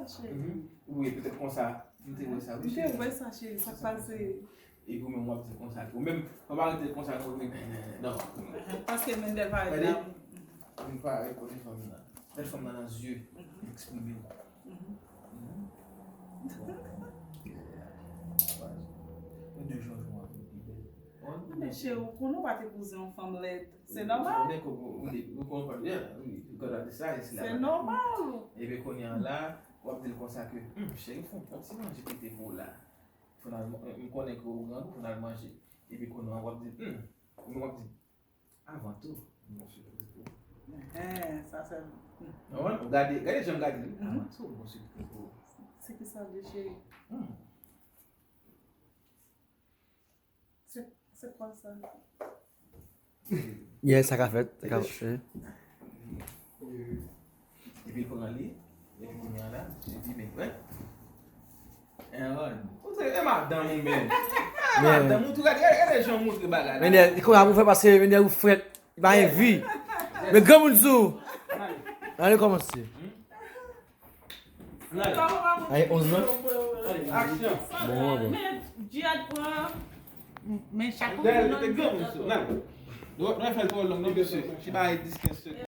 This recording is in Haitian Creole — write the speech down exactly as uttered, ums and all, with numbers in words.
Cheri. Mhm. Wi, petèt konsa. M te wè sa, wi, cheri. M te wè sa, cheri. Sa k pase? Epi ou menm w ap di konsa. Ou menm, fò pa rete konsa, non, men, non. Paske Mendel pa ret la. Ou pa rekonèt fanm nan. Gade fanm nan nan zye. Eksprime w. Mhm. Mhm. Bon. Mwen de jan jou ap pi bèl. Men cheri, ou konnen w pa t epouze yon fanm lèd. Se nòmal. Ou konnen, ou konnen, yeah, wi, God have the size la. Se nòmal. Epi kounye a la, w ap di l konsa ke, hmm, cheri, fè yon ti manje kite pou w la. Finalman, m konnen ke ou grangou, finalman, manje. Epi kounye a, w ap di, hmm, ou menm w ap di, avan tou, m gon sipriz pou ou. Enhen, sa se, hmm. Ou konprann? Ou gade, gade jan m gade li. Mhm. Avan tou, m gon sipriz pou ou. Se ki sa l ye, cheri? Hmm. Se, se kwa sa? Yeah, sa ka fèt, sa ka fèt. Epi l pran li, epi kounye a la, epi men, wè. Aaron, ou se, e madanm ou menm. E madanm ou tou, gade, gade, gade jan w montre bagay la. Mendel, e konsa pou fè pase, Mendel ou frèt, li pa gen vi. Men granmoun sou. Ann kòmanse. Ay, onz lan? Aksyon. Bon, bon. Men Jihad pran, men chapo. Dèyè, mete granmoun sou. Nan. Nou, nou fè l twò long, non, mesye. Ti bagay dis, kenz segonn.